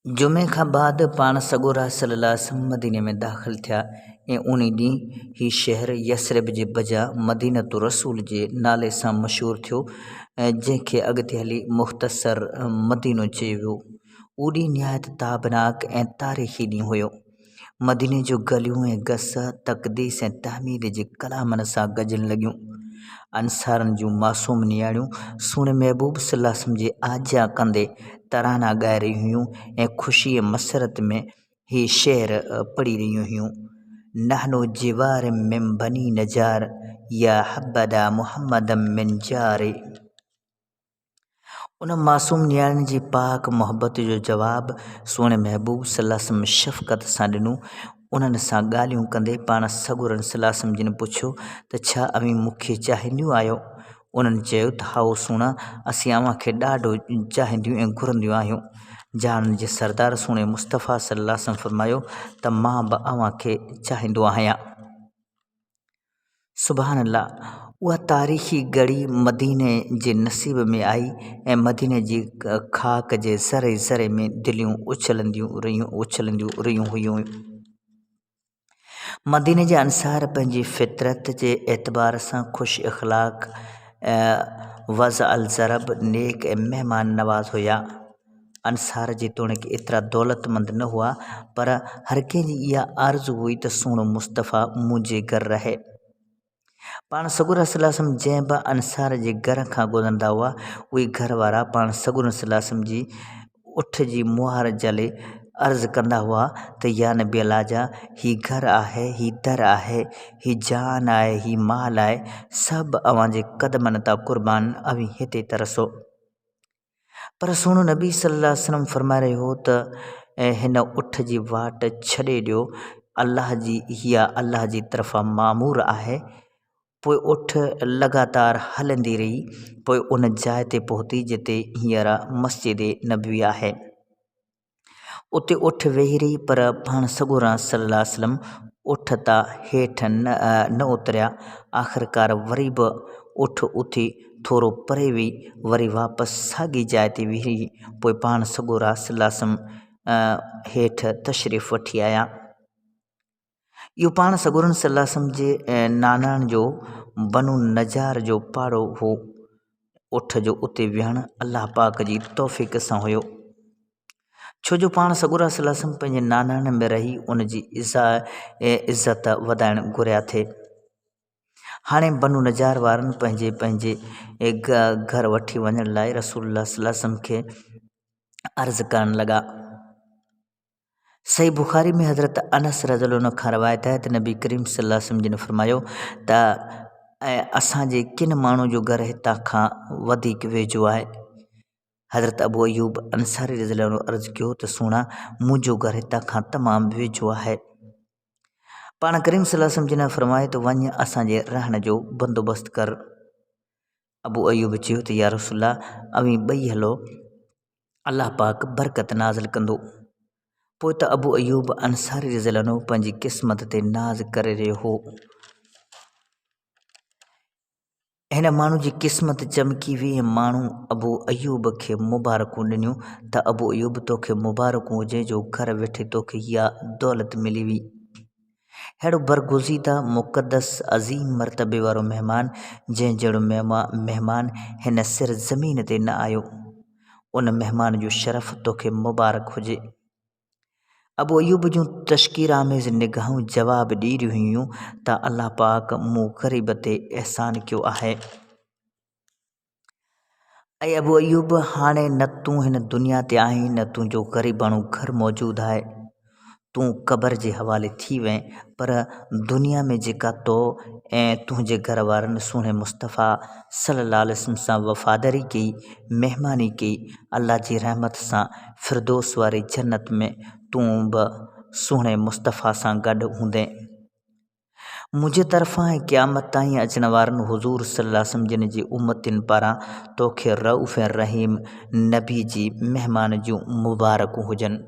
جمعي کان بعد پاڻ سڳورا صلي الله عليه وسلم مديني ۾ داخل ٿيا ۽ انهي ڏينهن هي شهر يثرب جي بجاء مدينة الرسول جي نالي سان مشهور ٿيو جنهن کي اڳتي هلي مختصر مدينو چيو ويو. اهو ڏينهن نهايت تابناڪ ۽ تاريخي ڏينهن هيو. مديني جون گليون ۽ گس تقديس ۽ تحميد جي ڪلامن سان گجڻ لڳيون. انصارن جون معصوم نياڻيون سهڻي محبوب صلي الله عليه وسلم جي آجيان ڪندي ترانا ڳائي رهيون هيون ۽ خوشي ۽ مسرت ۾ هي شعر پڙهي رهيون هيون، نحن جوار من بني نجار يا حبذا محمدا من جار. ان معصوم نياڻين جي پاڪ محبت جو جواب سهڻي محبوب صلي الله عليه وسلم شفقت سان ڏنو. انهن سان ڳالهيون ڪندي پاڻ سڳورن صلي الله عليه وسلم جن پڇيو ته ڇا اوهين مون کي چاهينديون آهيو؟ انهن چيو ته هائو سهڻا اسين اوهان کي ڏاڍو چاهينديون ۽ گهرنديون آهيون. جهانن جي سردار سهڻي مصطفيٰ صلي الله عليه وسلم فرمايو ته مان به اوهان کي چاهيندو آهيان. سبحان الله! اها تاريخي گهڙي مديني جي نصيب ۾ آئي ۽ مديني جي خاڪ جي ذري ذري ۾ دليون اڇلنديون رهيون اڇلنديون رهيون هيون. مديني جا انصار پنهنجي فطرت جي اعتبار سان خوش اخلاق، وضع الضرب، نيڪ ۽ مهمان نواز هيا. انصار جيتوڻيڪ ايترا دولتمند نه هئا، پر هر ڪنهن جي اها آرزو هئي ته سهڻو مصطفيٰ منهنجي گهر رهي. پاڻ سڳورا صلي الله عليه وسلم جنهن به انصار جي گهر کان گذرندا هئا، اهي گهر وارا پاڻ سڳورن صلي الله عليه وسلم جي اٺ جي مهار جهلي عرض ڪندا هئا ته يا نبي الله جا هي گهر آهي، هي در آهي، هي جان آهي، هي مال آهي، سڀ اوهان جي قدمن تان قربان، اوهين هتي ترسو. پر سهڻو نبي صلي الله عليه وسلم فرمائي رهيو هو ته هن اٺ جي واٽ ڇڏي ڏيو الله جي هيء الله جي طرفان مامور آهي پوء اٺ لڳاتار هلندي رهي پوء ان جاء تي پهتي جتي هينئر مسجد نبوي آهي اتي اٺ ويهي رهي پر پاڻ سڳورا صلي الله عليه وسلم اٺ تان هيٺ نه اتريا. آخرڪار وري به اٺ اٿي ٿورو پري وئي وري واپس ساڳي جاء تي ويهي رهي. پوء پاڻ سڳورا صلي الله عليه وسلم هيٺ تشريف وٺي آيا. اهو پاڻ سڳورن صلي الله عليه وسلم جي ناناڻن جو بنو نجار جو پاڙو هو. اٺ جو اتي ويهڻ الله پاڪ جي توفيق سان هيو. ڇو جو پاڻ سڳورا صلي الله عليه وسلم پنهنجي ناناڻن ۾ رهي ان جي عزت وڌائڻ گهريا ٿي. هاڻي بنو نجار وارن پنهنجي پنهنجي گهر وٺي وڃڻ لاء رسول الله صلي الله عليه وسلم کي عرض ڪرڻ لڳا. صحيح بخاري ۾ حضرت انس رضي الله عنه کان روايت آهي ته نبي ڪريم صلي الله عليه وسلم جن فرمايو ته اسان جي ڪن ماڻهن جو گهر هتان کان وڌيڪ ويجهو آهي. حضرت ابو ايوب انصاري رضي الله عنه عرض ڪيو ته سهڻا منهنجو گهر هتان کان تمام ويجهو آهي. پاڻ ڪريم صلي الله عليه وسلم جن فرمايو ته وڃ اسان جي رهڻ جو بندوبست ڪر. ابو ايوب چيو ته يا رسول الله اوهين ٻئي هلو الله پاڪ برڪت نازل ڪندو. پوء ته ابو ايوب انصاري رضي الله عنه پنهنجي قسمت تي ناز ڪري رهيو هو. هن ماڻهو جي قسمت چمڪي وئي ۽ ماڻهو ابو ايوب کي مبارڪون ڏنيون ته ابو ايوب توکي مبارڪون هجي جو گهر ويٺي توکي اها دولت ملي وئي. ههڙو برگزيده، مقدس، عظيم مرتبي وارو مهمان جنهن جهڙو مهمان هن سر زمين تي نه آيو. ان مهمان جو شرف توکي مبارڪ هجي. ابو ايوب جون تشڪير آميز نگاهون جواب ڏئي رهيون هيون ته الله پاڪ مون غريب تي احسان ڪيو آهي. اي ابو ايوب هاڻي نه تون هن دنيا تي آهين نه تنهنجو غريباڻو گهر موجود آهي. تون قبر جي حوالي ٿي وئين پر دنيا ۾ جيڪا تو ۽ تنهنجي گهر وارن سهڻي مصطفيٰ صلي الله عليه وسلم سان وفاداري ڪئي، مهماني ڪئي، الله جي رحمت سان فردوس واري جنت ۾ تون به سهڻي مصطفيٰ سان گڏ هوندين. منهنجي طرفان ۽ قيامت تائين اچڻ وارن حضور صلي الله عليه وسلم جن جي امتين پاران توکي رئوف ۽ رحيم نبي جي مهمان جون مبارڪون هجن.